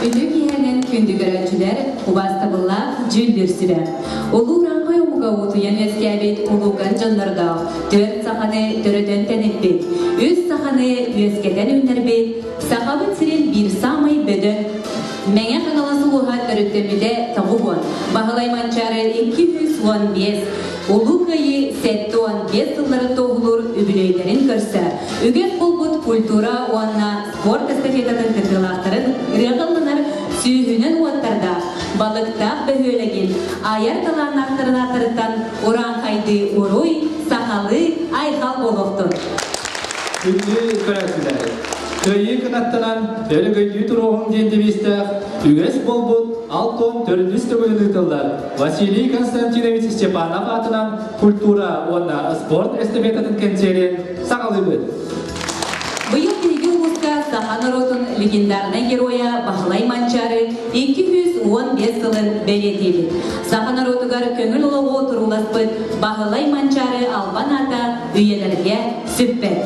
Үтүө киэһэнэн күндү көрөөччүлэр, убаастабыллаах дьүүллүүр сүбэ. Улуу Ураҥхай омуга уутуйан үөскээбит улуукан дьоннордоох, түөрт саханы төрөтөн тэниппит, үс саханы үөскэтэн үүннэрбит Сахабыт сирин биир саамай бөдөҥ Мэҥэ Хаҥалас улууһа төрүттэммитэ 90, Баһылай Манчаары 215, Улуу Кыайыы 75 сылларын туоһулуур үбүлүөйдэрин көрсө, үгэс буолбут культура уонна спорт эстафетатын кыттыылаахтарын ырыаҕа ылланар сүүһүнэн уоттардаах Балыктаах бөһүөлэгин айар талааннаахтарын ааттарыттан урааҥхайдыы уруй, сахалыы айхал буолуохтун! Күндү көрөөччүлэр, Кыайыы кынаттанан өрөгөйдүү туруоҕуҥ диэн девизтээх үгэс буолбут Алтон төрдүс төгүлүн ыытыллар Василий Константинович Степанов аатынан культура уонна спорт эстафетатын кэнсиэрин саҕалыыбыт. Быйыл биһиги улууска саха норуотун легендарнай геройа Баһылай Манчаары 215 сылын бэлиэтиибит. Саха норуотугар көҥүл олоҕу турууласпыт Баһылай Манчаары албан аата үйэлэргэ сүппэт.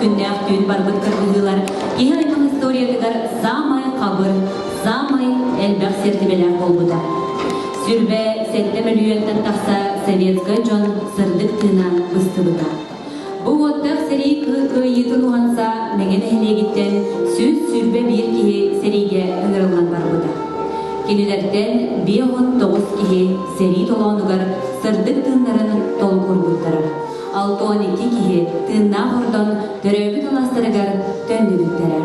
күннээх түүн барбыт кыргыһыылар киһи аймах историятыгар саамай хабыр, саамай элбэх сиэртибэлээх буолбута. Сүрбэ сэттэ мөлүйүөнтэн тахса советскай дьон сырдык тыына быстыбыта. Бу уоттаах сэрии кыайыытын уһанса Мэҥэ нэһилиэгиттэн 121 киһи сэриигэ ыҥырыллан барбыта. Кинилэртэн 59 киһи сэрии толоонугар сырдык тыыннарын толук уурбуттара. 62 киһи тыыннаах ордон төрөөбүт алаастарыгар төннүбүттэрэ.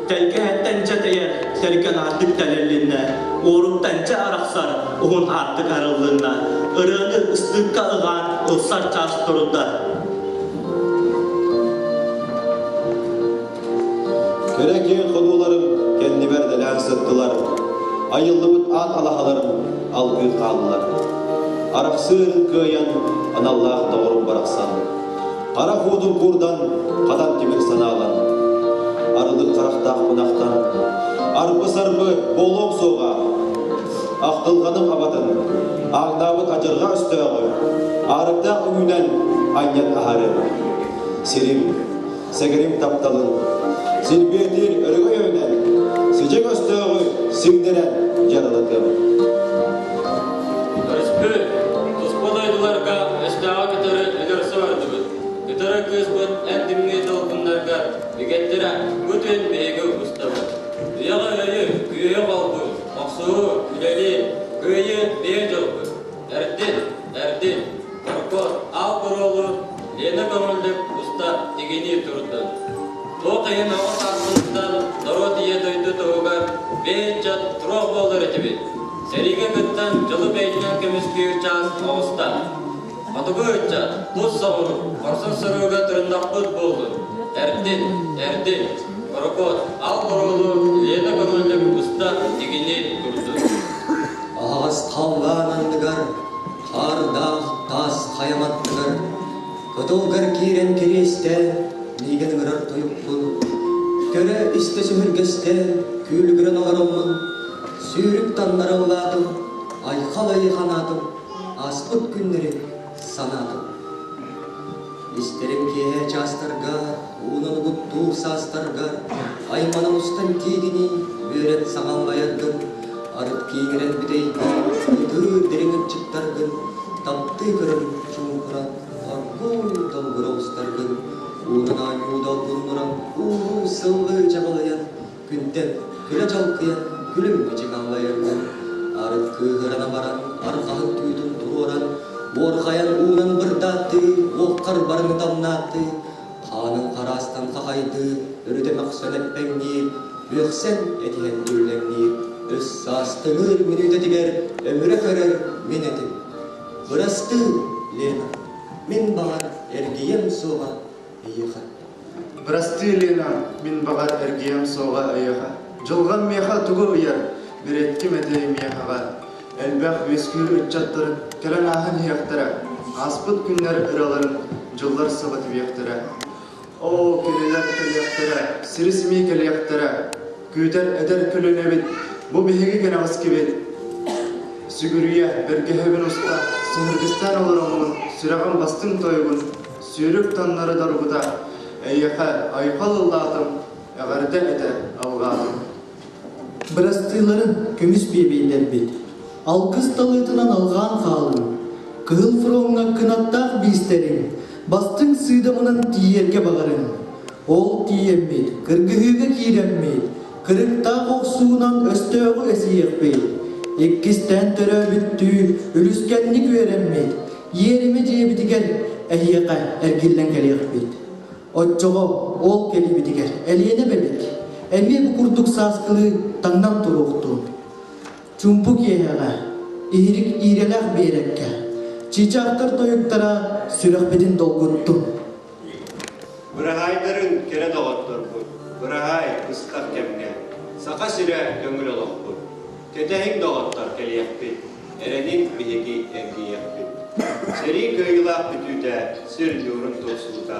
Тэлгэһэттэн чэтэйэр, сэргэн аартык тэлэллиннэ, уоруттан чэ арахсар, уһун аартык арыллынна, ырыаны ыстыыкка ыгаан ылсар чаас турда. Кэрэ киэҥ хонууларым кэннибэр дэлээн сыттылар, айыллыбыт аат алаһаларым алгыы хааллылар. Арахсыырын кыайан, аналлаах доҕорум барахсан. Харах уутун куурдан, хатан тимир санаалан. Арылык харахтаах кунахтан, арбы-сарбы буолуом суоҕа. Ахтылҕаным абатын, аагдаабыт адьырҕа өстөөҕү, аарыктаах үҥүүнэн анньан аһарыам. Сирим, сэгэрим тапталын, силбиэтиир өрөгөй өйүнэн, сидьиҥ өстөөҕү сиҥнэрэн дьаралатыам. Өрүспүт, туспа дойдуларга өстөөҕү кытары өлөрсө бардыбыт. Кытары кыыспыт эн тымныы долгуннарга үгэттэрэ бу түүн биһиги устабыт. Үйэҕэ өйү, күүһү холбуу, охсуһуу, үлэлии, кыайыы биир дьолбут. Эрдин, эрдин, Оркуот аал буруолу Лена көҥүллүк уста тигинии турда. Туох иһин оҕо сааспытыттан норуот ийэ дойду туһугар бэйэ-ыччат туруох буолар этибит. Сэриигэ кыттан дьолу бэйэтинэн көмүскүүр чаас оҕуста. Хотугу ыччат тус соҕуруу хорсун сырыыга туруннахпыт буоллун. Эрдин, эрдин, Орокуот аал буруолу Лена көҥүллүк уста тигинии турду. Аһаҕас халлаан анныгар Хаардаах таас хайам аттыгар кытылгар киирэн кириэстээн миигин ыҥырар тойукпун көрө-истэ сөһүргэстэ күүлүгүрэн олороммун сүүрүк таннара ыллаатым айхал айыханаатым ааспыт күннэри санаатым Истэрим киэһэ чаастарга уунан угуттуур саастарга айманан устан тиигиний үөрэн саҥаллайаргын арыт кииҥирэн бүтэйдии ытыыр дириҥ ынчыктаргын таптыы көрөн чуумпуран оргууй долгура устаргын уунан оонньуу долгуннуран ууруу сыллыы чаҕылыйан Күнтэн күлэ дьалкыйан, күлүм мичик аллайаргын, арыт кыыһырана баран, арҕаһын түүтүн туруоран, уорҕайан уунан бырдааттыы, уоххар барыны тамнааттыы, хаанын хараастан хахайдыы, өрүтэ мөхсөн эппэҥниир, үөхсэн этиһэн үллэҥниир, өс саас тыҥыыр мүнүүтэтигэр өмүрэ көрөр мин этим. Бырастыы, Лена, мин баҕар эргийиэм суоҕа эйиэхэ. Бырастыы, Лена, мин баҕар эргийэм суоҕа эйиэхэ. Дьылҕам миэхэ тугу ыйар, бирэттим этэй миэхэҕэ. Элбэх үөскүүр ыччаттарын кэлэн ааһан иһиэхтэрэ, ааспыт күннэр ыраларын дьыллар саба түһүөхтэрэ. Оо, кинилэр кэлиэхтэрэ, сири-симии кэлиэхтэрэ, күүтэр эдэр көлүөнэбит, бу биһиги кэнэҕэскибит. Сүгүрүйэ, бэргэһэбин уста, сөһүргэстээн олороммун, сүрэҕим бастыҥ тойугун Сүүрүк таҥнары доргута, эйиэхэ айхал ыллаатым, эҕэрдэ этэ алҕаатым. Бырастыыларын көмүс биэбэйдэрбит, алгыс талыытынан алҕаан хаалыҥ, Кыһыл фроҥҥа кынаттаах биистэриҥ, бастыҥ сыыдамынан тиийэргэ баҕарыҥ. Ол тиийэммит, кыргыһыыга киирэммит, кырыктаах охсуунан өстөөҕү эсийиэхпит. Иккистээн төрөөбүттүү үлүскэнник үөрэммит, Иэримэ дьиэбитигэр эһиэхэ эргиллэн кэлиэхпит. Оччоҕо ол кэлиибитигэр Элиэнэ эбэбит эмиэ бу курдук сааскылыы таҥнан туруохтун. Чуумпу киэһэҕэ, иһирик иирэлээх биэрэккэ, чыычаахтар тойуктара сүрэхпитин долгуттун. Быраһаайдарын кэрэ доҕотторбут, быраһаай быстах кэмҥэ, Саха сирэ көҥүл олохпут. Кэтэһиҥ доҕоттор кэлиэхпит, эрэниҥ биһиги эргийиэхпит. Сэрии кыайыылаах бүтүүтэ, сир ньуурун тупсуута,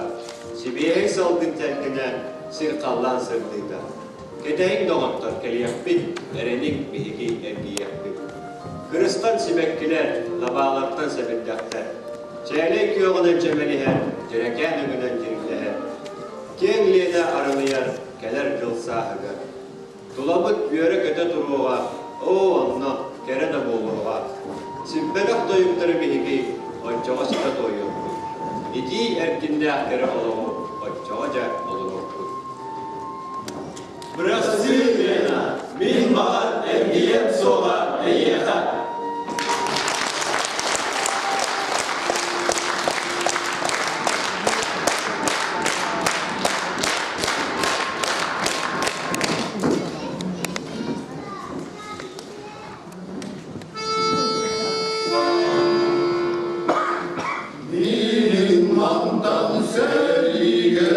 сибиэһэй салгын тэлгэнэ, сир-халлаан сырдыыта. Кэтэһиҥ доҕоттор кэлиэхпит, эрэниҥ биһиги эргийиэхпит. Кырыстан сибэккилэр, лабаалартан сэбирдэхтэр. Чээлэй күөҕүнэн чэмэлиһэр, дьэрэкээн өҥүнэн дьиҥнэһэр. Киэҥ Лиэнэ арылыйар кэлэр дьыл сааһыгар. Тулабыт үөрэ-көтө туруоҕа, оо, онно кэрэ да буолуоҕа. Сиппэтэх тойуктары биһиги оччоҕо ситэ туойуохпут. Итии эркиннээх кэрэ олоҕу оччоҕо дьэ олоруохпут. Бырастыы Лена, мин баҕар эргийиэм суоҕа эйиэхэ. Мин мантан сэриигэ.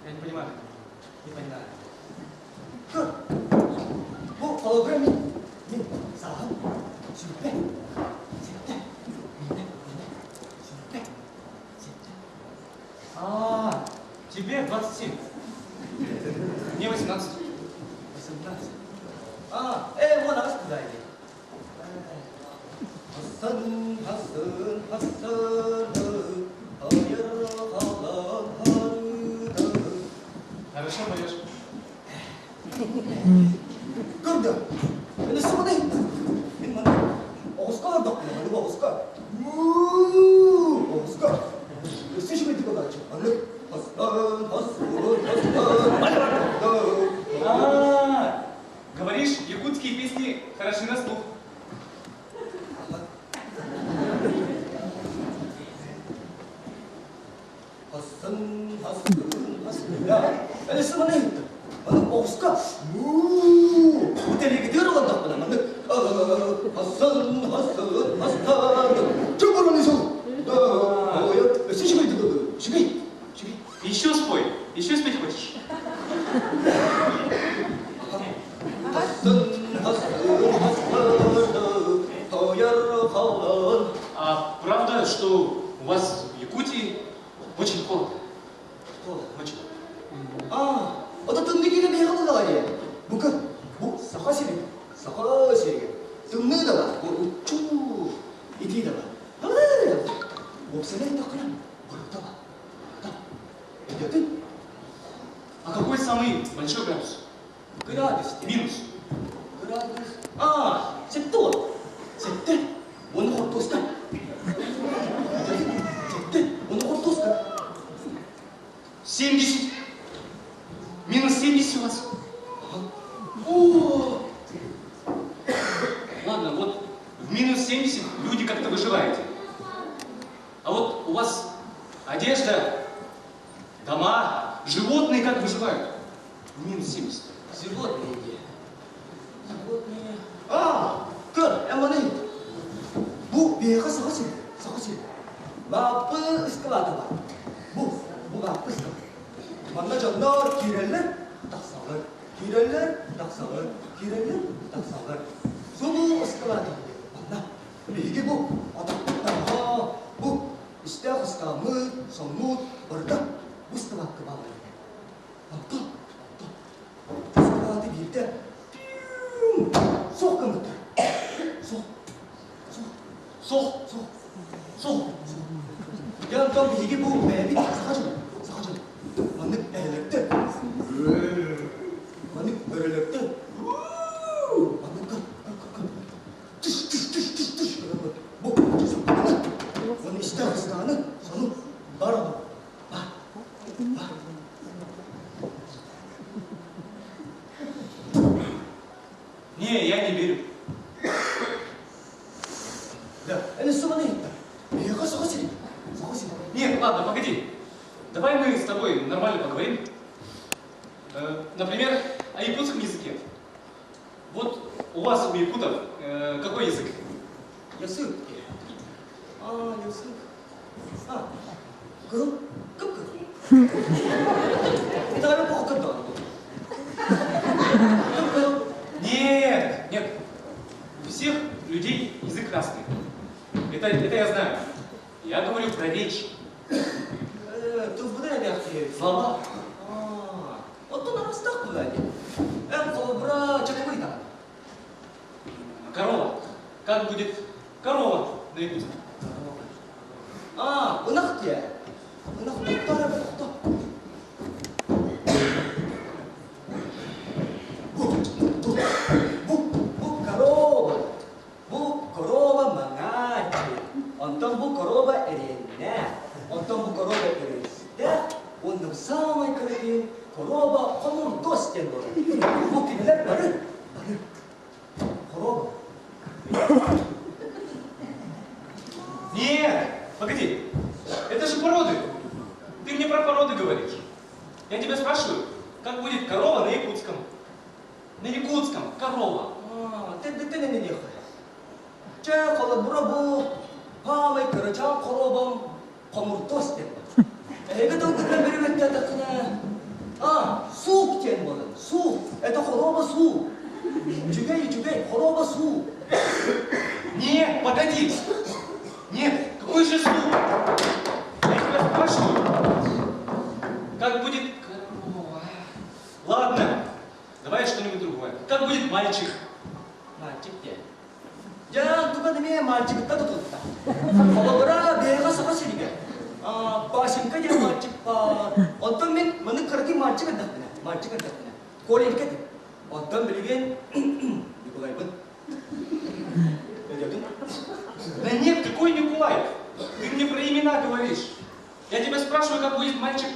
Я не понимаю. Не понимаю. Көр. Бу холобура мин, мин сааһым 20, 7, миинэ, 20, 7. А, тебе 27. Мне 18. 18. А, вон аҕыс куда иди. Хасан, Хасан, Хасан, hayır kalan harıda. Хорошо поешь. Көрдө. Мин сыманы. Мин маны. Оҕуска олордохпуна, маннык оҕуска. Оҕуска. Өссө үчүгэйдик олааччы. Маннык Хасан, Хасан, Хасан. А, говоришь, якутские песни хороши на слух. Хасан, Хасан, Хасан. Да. Эн сыманы. Маннык оҕуска. Үтэлигитигэр олордохпуна, маннык Хасан, Хасан, Хасан. Чугуруну сыл. Да. Өссө үчүгэйдик Үчүгэй. Үчүгэй. Еще спой. Еще спеть хочешь? Хасан, Хасан, Хасан, тояр халан. А правда, что у вас в Якутии очень холодно? Холодно. Очень. А, это тымныы киирэ биһиэхэ буоллаҕа дии. Бука, бу Саха сиригэр, Саха сиригэр. Тымныы да баар, бу уччуу, итии да баар. Уопсайынан эттэххинэ, барыта баар. Барыта. Өйдөөтүн? А какой самый большой градус? Градус. Минус. Градус. А, сэттэ уон. Сэттэ. Уонна хортуоска. Сэттэ. Уонна хортуоска. 70. Минус 70 у вас. О, Ладно, вот в минус 70 люди как-то выживаете. А вот у вас одежда, дома, животные как выживают? В минус 70. Животные. Животные. А, көр, эн маны. Бу биһиэхэ Саха сирэ, Саха сирэ. Лааппы ыскылаата бар. Бу, бу лааппы ыскылаат. Манна дьоннор киирэллэр, тахсаллар. Киирэллэр, тахсаллар. Киирэллэр, тахсаллар. Субу ыскылаата. Манна биһиги бу атахтарга бу истээх ыстааммыт, соннуут барыта бу ыскылаакка бааллар. Онтон, онтон ыскылааты биирдэ суох гыммыттар. Суох, суох, Суох, суох, суох. суох. Дьэ онтон биһиги бу бэйэбит саха дьоно, саха дьоно. Маннык эһэлэртэн, маннык бөрөлөртөн, маннык көр, көр, көр, көр. Түш, түш, түш, түш, түш. Бу саппыкыны, уонна истээх ыстааны, сону бар бар, бар. Не, я не верю. Да, эн сыманы Биһиэхэ Саха сирэ, Саха сирэ. Нет, ладно, погоди. Давай мы с тобой нормально поговорим. Например, о якутском языке. Вот у вас, у якутов, какой язык? Язык. А, язык. А, кыл, кып кыл. Это говорю, плохо кып Кып Нет, нет. У всех людей язык разный. Это я знаю. Я говорю про речь. Тылбыны эбэхти. Слова. А, оттон арастах була Эн холобура чатыбыйда. Корова. Как будет корова на якутском? А, ынах диэ. Ынах тоқтар эбэ тохто. Бу, бу, бу, бу корова. Бу корова маҥааччы. Онтон бу корова эрэннэ. Онтон бу корова өрүстэ. Оннук саамай кыракый корова хомурдуос диэн буолар. Бу кинилэр бары, бары корова. Нет, погоди. Это же породы. Ты мне про породы говоришь. Я тебя спрашиваю, как будет корова на якутском? На якутском корова. А, ты ты ты не не Чэ холобура бу саамай кырачаан коробам хомурдуос диэн. Эһиги тылгытынан бөрүмэттээтэххинэ, а, суук диэн буолар. Суук. Это хоруоба суу. Үчүгэй, үчүгэй, хоруоба суу. Нет, погоди. Нет, какой же суп? Я тебя спрашиваю. Как будет корова? Ладно, давай что-нибудь другое. Как будет мальчик? Мальчик диэн. Дьэ, туга эмиэ мальчигыттан тутулта. Холобура, биһиэхэ Саха сиригэр Пашенька диэн мальчик баар. Онтон мин маннык кыракый мальчик эрдэхпинэ, мальчик эрдэхпинэ, Коленька этим. Оттон билигин Николайбын. Өйдөөтүҥ? Да нет, какой Николай? Ты мне про имена говоришь. Я тебя спрашиваю, как будет мальчик.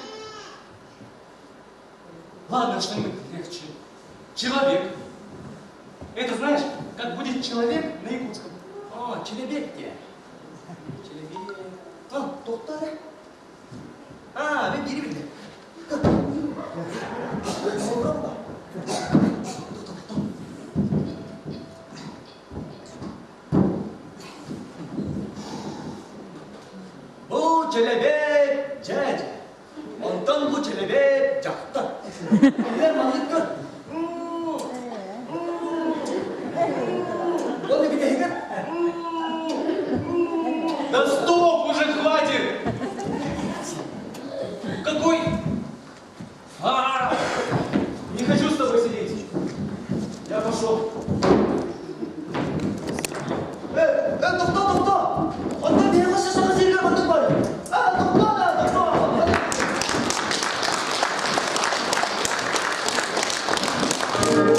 Ладно, что-нибудь легче. Человек. Это знаешь, как будет человек на якутском? О, челебек диэн. Челебек. А, тохтоо эрэ. А, мин биири биллим. Бу челебек дьээдьэ. Онтон бу челебек дьахтар. Кинилэр маннык көр. Уонна бүтэһигэр Да стоп, уже хватит! Какой? А, не хочу с тобой сидеть. Я пошел. Э, э, тохтоо, тохтоо! Онтон биһиэхэ Саха сиригэр маннык баар. А, тохтоо да, тохтоо!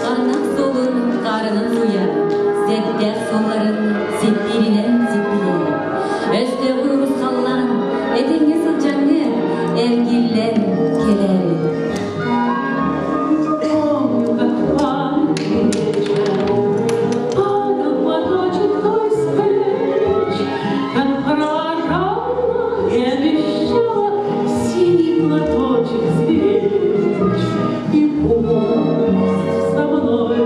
Аннах суолун хаарынан сууйар, сэттээх суолларын сиппииринэн сиппийэр. Өстөөҕү урусхаллаан, этэҥҥэ сылдьаҥҥын, эргиллэн кэлээри. Помню, как память вечер падал платочек твой с плеч, Как провожала и обещала синий платочек сберечь. И пусть со мной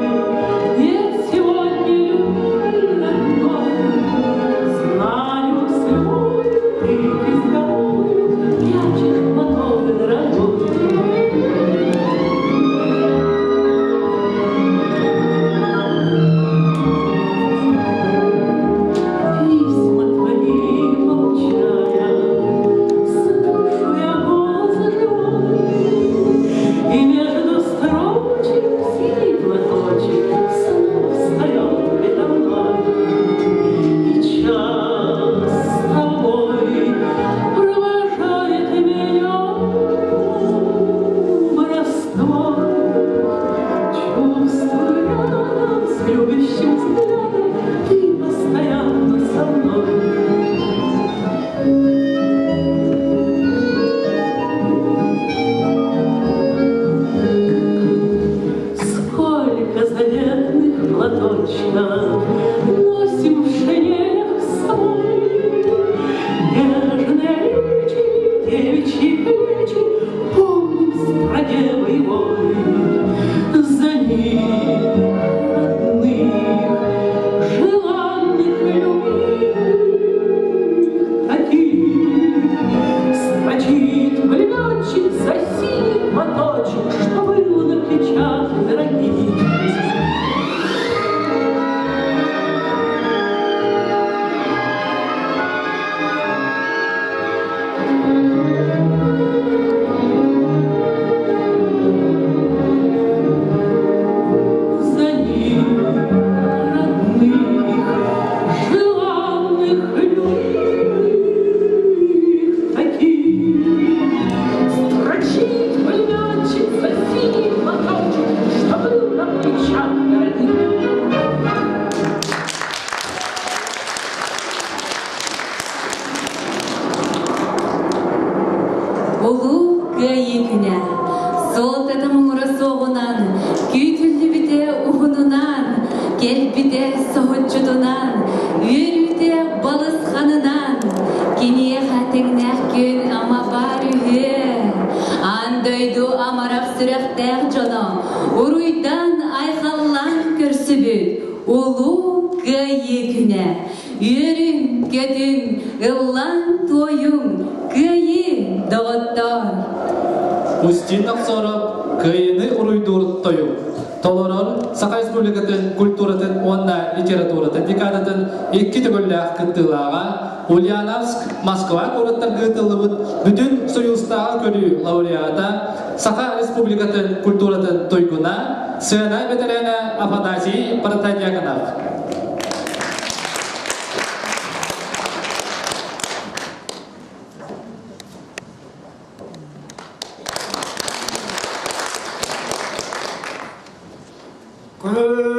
нет сегодня любви родной, Знаю, с любовью ты безголовью прячешь платок дорогой. Письма твои получая, Слышу я голос живой, И между строчек синий платочек Снова встает предо мной. И час с тобой провожает меня Москвой. Чувствую рядом с любящим взглядом Ты постоянно со мной. Сколько заветных платочков Носим в шинелях с собой. Нежные речи, девичьи плечи Помним в стране боевой. За них, родных, желанных, любимых таких Строчит пулеметчик за синий платочек, Что был на плечах дорогих. За них, родных, желанных, любимых таких. Строчит пулеметчик за синий платочек, Что был на плечах дорогих. Улуу Кыайыы күнэ. Суолтата муҥура суоҕунан, күүтүллүбүтэ уһунунан, кэлбитэ соһуччутунан, үөрүүтэ балысханынан, киниэхэ тэҥнээх күн ама баар үһүө. Аан дойду амарах сүрэхтээх дьоно уруйдан айхаллаан көрсүбүт Улуу Кыайыы күнэ. Үөрүҥ, көтүҥ, ыллаан туойуҥ, Кыайыы! доҕоттоор! Устин Нохсоров кыайыыны уруйдуур тойук. Толорор Саха Республикатын культуратын уонна литературатын декадатын икки төгүллээх кыттыылааҕа Ульяновск, Москва куораттарга ыытыллыбыт Бүтүн Союзтааҕы көрүү лауреата, Саха Республикатын культуратын туйгуна, сыана бэтэрээнэ Афанасий Протодьяконов. Sure.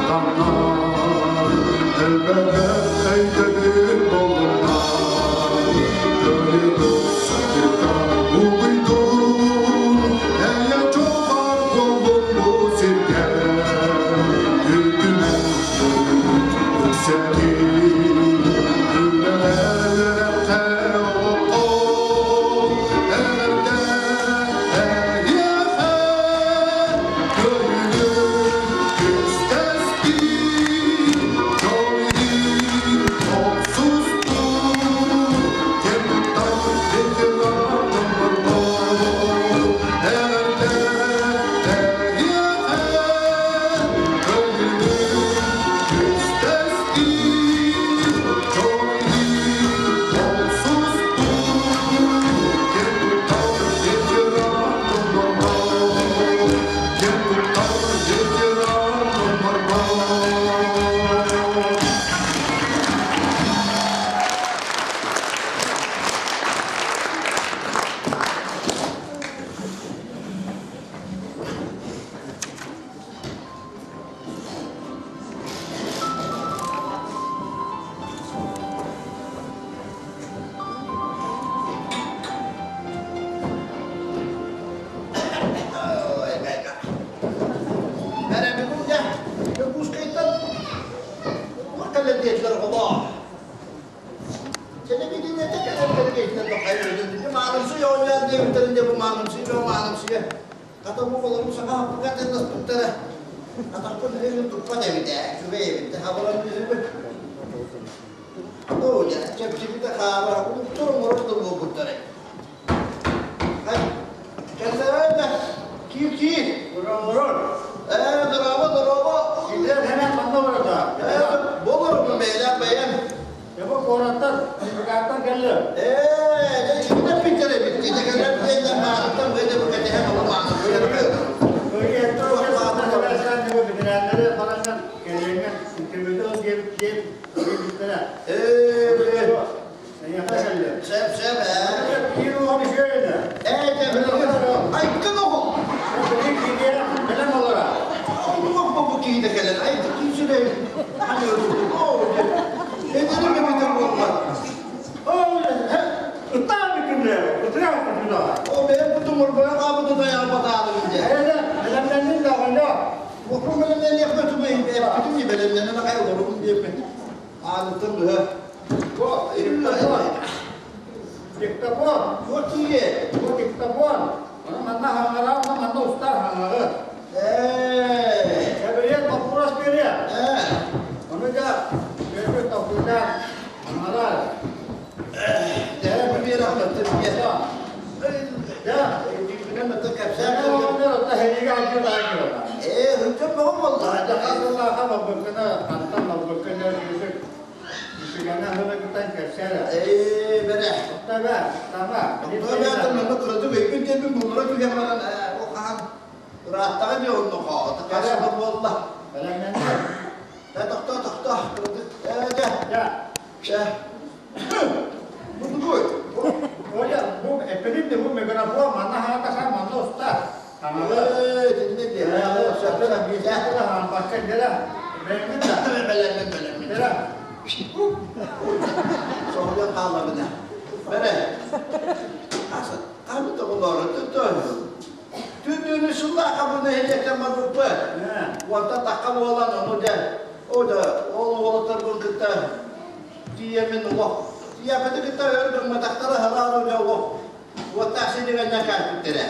Таптал элбэҕэ өйдөбүл буоллуннар, Кыайыы сырдыкка угуйдун, Эйэ чугар буоллун бу сиргэ, Үтүмэн үксэтин, Үлэлэр олоххо, Эҕэрдэ эйиэхэ, Дьокуускайтан туох кэлэн диэтилэр оҕолоор? Телевидениетэ кэлэн диэтилэр Маанымсый оонньоон диэбиттэрин дьэ бу маанымсый бу маанымсыйа. Хата бу олору саҥа хаппыга тылласпыттара. Атахпын илин туппат эбит ээ, үчүгэй эбит. Хабаран түһүбүт. Оо, дьэ, чэпчэкитэ хаалар, улуктар оҥорор да буолбуттар. Кэллэҕэ киир киир. Дорооборор. Ээ, дорообо, дорообо. Сидэр хэнэн манна барата. Ээ, болорум бэйэлээх бэйэм. Эбо куораттан, МПК-тан кэллэ. Ээ, дьэ, итиннэ питер эбит. Дьэ, кэлэн бэйдэ маарыттан бэйдэ бу кэтэһэн олом ааны Сөп, сөп, ээ. Ээ, айкын оҕо. Бу киһитэ кэлэн, ай, киһи Эдэрим эбитэ буолла. О, бэйэм кутум урбана хаабыты тайаабатаалым дьэ. Уоппун бэлэмнэниэхпэ тумай, эппитим не бэлэмнэнэн аҕай олорум диэппин. Аанытын быһа. Диктофон. Вот тиийэ. Бу диктофон. Ону манна хаҥара, ону манна устар хаҥаҕы. Ээ. Кэбириэт боппуруос биэриэ. Ону да биэрбит толкуйдаан хаҥараар. Дьэ, бу биэрэхпэттэн биэ. Дьэ, Дикпинэн мата кэпсээн. Отта хэригэ алгы таһыгы. Ээ, хынча бөҕө буолла. Дьэ, хас барбыккына, хантан барбыккына Үчүгэнэ аһылыгыттан кэпсээ. Ээ, бэрэ. Таба, таба. Тоҕо манна кыратык өйбүн диэбин буллара түһэн баран, ол хаһан ырааттаҕа дии онно хоото хасыба буолла. Бэлэмнэннэ. Э, тохтоо, тохтоо, кыратык. Ээ, дьэ. Дьэ. Дьэ. Бу тугуй? Оля, бу эппитим де бу микрофон манна хаатаха манна уста. Хаҥалы. Ээ, итиннэ дии. Сөп, сөп. Дьэ. Хаампакка дьэ. Бэлэммин да. Бэлэммин, бэлэммин. Дьэ. Соһуйан хааллабына. Бэрэ. Хабы тоҕолоро түттөн. Түннүүнү сыллаах бу нэһилиэктэн барбыппыт. Уонтан тахха буолан ону дьэ, о да, ол уолаттарбын кытта тиийэммин олох тиийэппити кытта өр гымматахтара хараан дьэ олох уоттаах сиригэннэ кээспиттэрэ.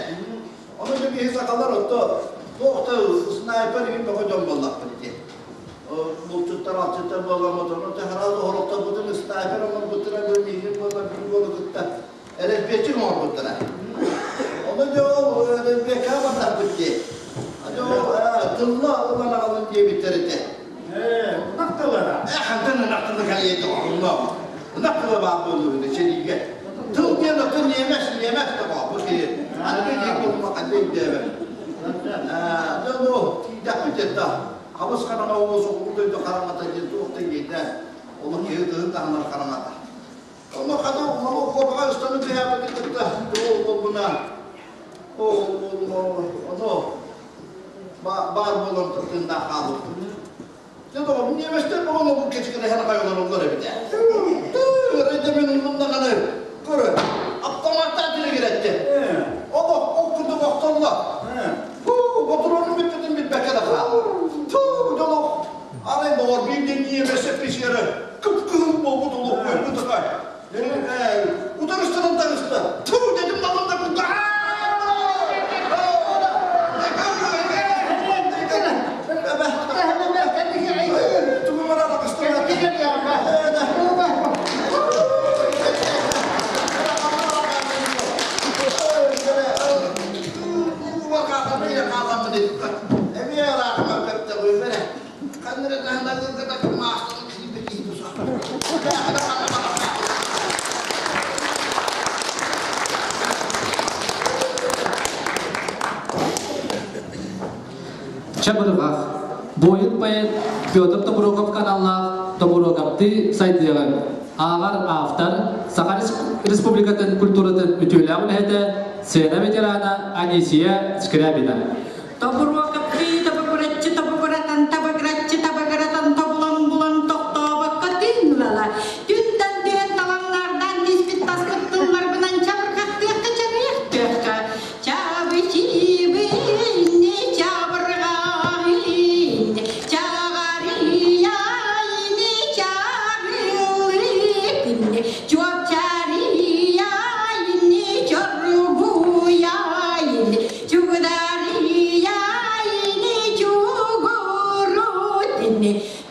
Ону да киһи сахалар отто туох да снайпер иһин бөҕө дьон буоллахпыт ити. Булчуттар, алчыттар буоламмыт, ону таһараал оһорохторбутун снайпер оҥорбуттара, миигин буолла биир уолу кытта эрэспиэччик оҥорбуттара. Ону дьэ ол эрэспиэккэ бардарбыт дии. Дьэ ол тылла ылан аҕалын диэбиттэр этэ. Ээ, ынах тылара. Ээ, хантан ынах тылы кэлиэ доҕорунно. Ынах тыла баар буолуо сэриигэ. Тыл диэн оттон ньиэмэс, ньиэмэс тоҕо бу киһи. Аныгы дии буолума ханна өйдөөбөт. Ээ, дьэ ну, тиийдэхпит этэ. Хабыс хараҥа уол соҕуруу дойду хараҥата диэн туох да иэдээн. Олох киһи тыһын таһынар хараҥата. Онно хата ону куобаҕа ыстаны түһээбитин кытта ол буолбуна ону баар буолан тыыннаах хаалбыппыт. Оҕону бу кэчикирэһэн хайолороллор эбит ээ. Ырайда мин умнум даҕаны. Көрө, автоматтаан тилигирэтти. Олох ол курдук охтоллор. Фу, ботуруонум бүппүтүн билбэккэ да хаалла. Фу, дьолох. Арай доҕор биирдэ ньиэмэс эписиэрэ кып-кыһыл буолбут улук буойбут аҕай. Утарыстарын таҕыста. Ту дедим далын да курдук. Чабырҕах, буойун поэт Петр Тобуруокап аналлаах Тобуруокаптыы сайдыаҕын ааҕар автор, Саха Республикатын культуратын үтүөлээх үлэһитэ, сцена ветерана Анисия Скрябина. Тобуруокаптыы тобугураччы тобугуратан табыгыраччы табыгыратан тобулан булан тохтообокко түн ылала. Түнтэн түһэн талаҥнардаан түспүт таспыт тылларбынан чабырҕахтыахха чаҕыйахтыахха. Чабычыыбын чабырҕаҕын чаҕарыйайын чаҕылыкын чуопчарыйайын чоргуйайын Чугударыйайны чугурутин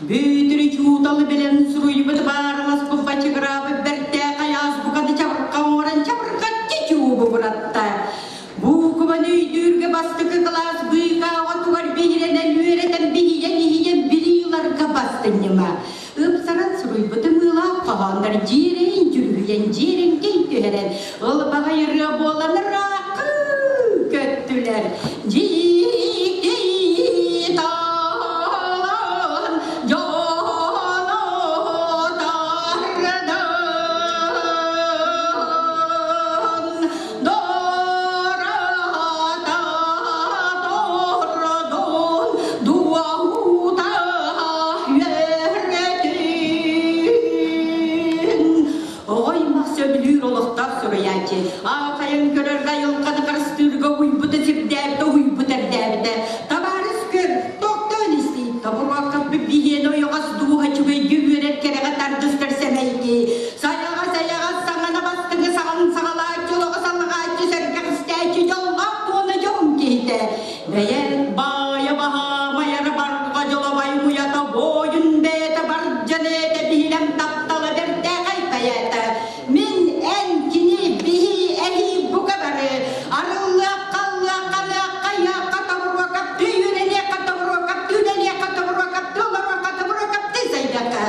Бүөтүр чууталы билэн суруйбут баарыласпыт бачыгыраабыт бэртээхэй азбуканы чабырҕа оҥорон чабырҕаччы чуубугуратта. Буукубаны өйдүүргэ бастакы кылаас быыкааҕа тугар биһирэнэн үөрэтэн биһийэн иһийэн билии ыларга бастынньыма. Ыпсаран суруйбут ымыылаах хоһооннор дьиэрэйин дьүрүһүйэн дьиэрэҥкэй түһэрэн ылбаҕай ырыа буолан ырааххы көттүлэр. Дьикти талан дьоно тардан дората тордон дуоһута үөрэтин. Оҕо-аймах сөбүлүүр олохтоох суруйааччы. Аахайан көрөргө айылҕаны харыстыырга уйбута сирдээбитэ, уһуйбута эрдээбитэ. Табаарыс көр, тохтоон истий. Тобуруоккаппыт биһиэнэ ойоҕос дууһа үчүгэйгэ үөрэр кэрэҕэ тардыстар сэмэйги. Сайаҕас-сайаҕас саҥана бастыҥы саҕан саҕалааччы, олоҕо салҕааччы, сэргэх истээччи, дьоллоох туона дьоһун киһитэ. Бэйэ баайа баһаамайара барҕа дьолобай уйата буойун бэйэтэ бардьан ээтэ биһилэм таптала бэртээхэй бэйэтэ. Мин эн кини биһи эһи бука бары арыллыахха аллыахха ныахха ыйаахха тобуруокаптыы үөрэниэххэ тобуруокаптыы үлэлиэххэ тобуруокаптыы олоруохха тобуруокаптыы сайдыахха.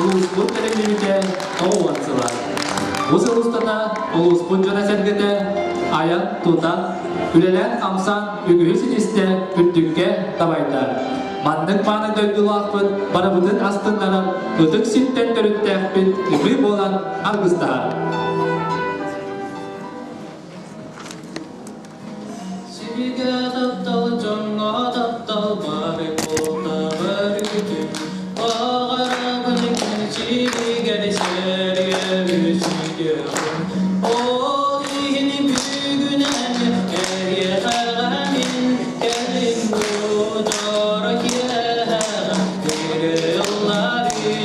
улууспут тэриллибитэ 90 сыла. Бу сыл устата улууспут дьоно-сэргэтэ айан-тутан, үлэлээн-хамсаан үгүһү ситистэ, үрдүккэ дабайда. Маннык мааны дойдулаахпыт барыбытын астыннарар ытык сиртэн төрүттээхпит ымыы буолан аргыстаһар. Сиргэ таптал, дьоҥҥо таптал бары куттабар үтүн Баҕарабын күн сиригэр сэргэ сүтүөҕүм Ол иһин бүгүн эн эһиэхэҕэ мин кэлин бу дьоро киэһэҕэ ырыалларыы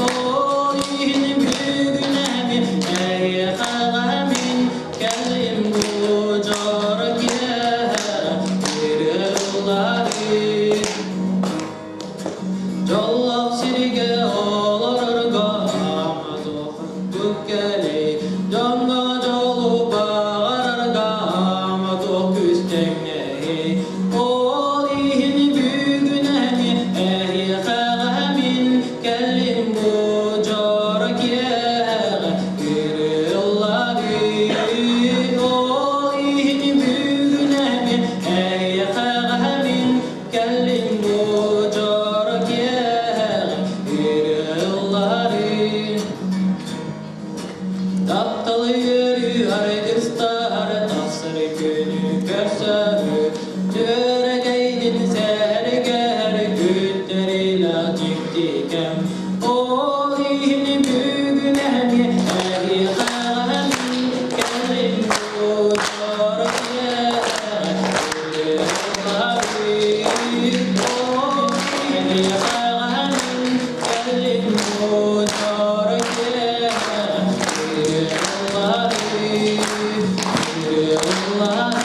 Ол иһин бүгүн эн эһиэхэҕэ мин кэлин бу дьоро киэһэҕэ ырыалларыы Дьоллоох сиргэ олорорго ама-туох кэлэй, дьоҥҥо дьолу баҕарарга ама-туох күстэҥнэһий. Ол иһин бүгүн эмиэ эһиэхэҕэ мин кэллим бу дьоро киэһэҕэ ырыалларыы. Ол иһин бүгүн эмиэ эһиэхэҕэ мин кэллим бу дьоро киэһэҕэ ырыалларыы. Тапталы үөрүү аргыстаһар тахсар күнү көрсөрү Түөрэгэйдин сэргэһэр күттэрилэ дьикти кэм Ол иһин бүгүн эмиэ эһиэхэҕэ мин кэллим бу дьоро киэһэҕэ ырыалларыы Ол иһин эһиэхэҕэ мин кэллим бу дьоро киэһэҕэ ырыалларыы ырыалларыы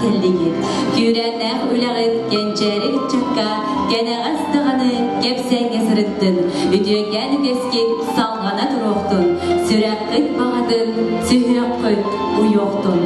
кэллигит. Күүрээннээх үлэҕит кэнчээри ыччакка кэнэҕэс даҕаны кэпсээҥҥэ сырыттын, үтүөкээн үгэскит салҕана туруохтун, сүрэххит баҕатын сүһүөххүт уйуохтун.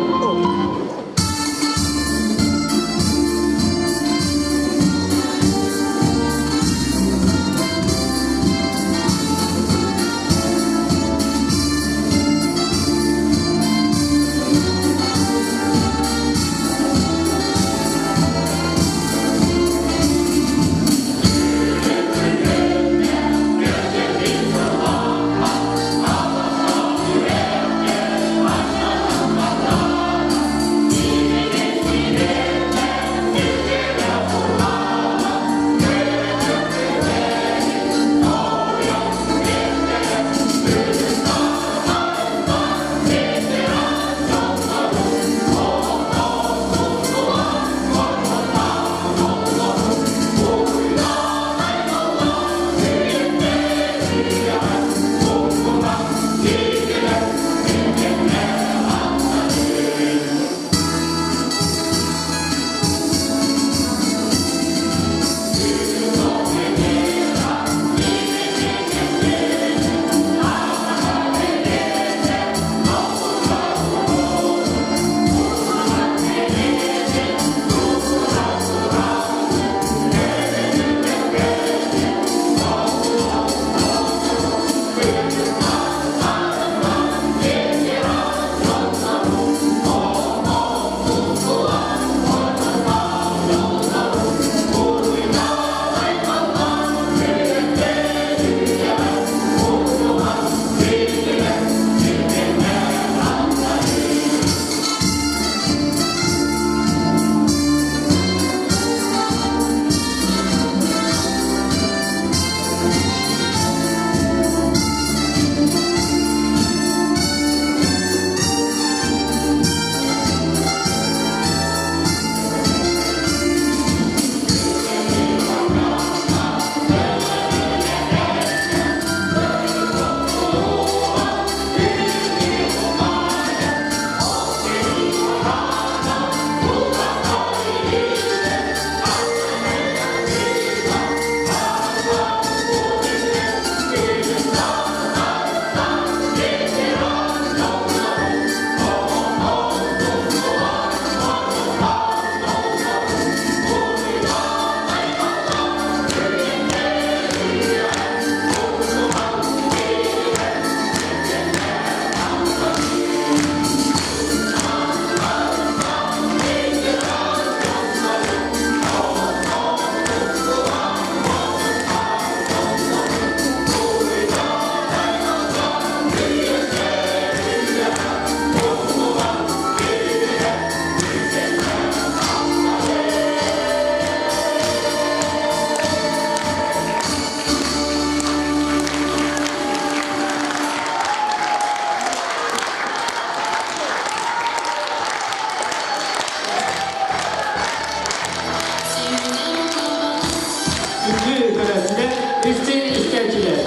Күндү көрөөччүлэр, истиҥ истээччилэр,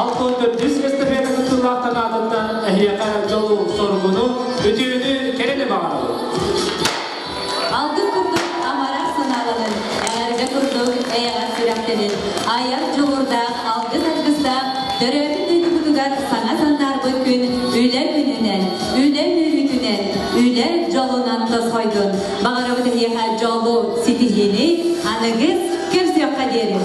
Алтон төрдүс эстафета кыттыылаахтан аатыттан эһиэхэ дьолу-соргуну, үтүөнү, кэрэни баҕарабыт. Алгыс курдук амарах санааланын, эҕэрдэ курдук эйэҕэс сүрэхтэнин, айар дьулуурдаах алгыс аргыстаах төрөөбүт дойдубутугар саҥа сандаарбыт күн үлэ күнүнэн, үлэ үөрүүтүнэн, үлэ дьолунан тосхойдун. Баҕарабыт эһиэхэ дьолу, ситиһиини аныгыс көрсүөххэ диэри.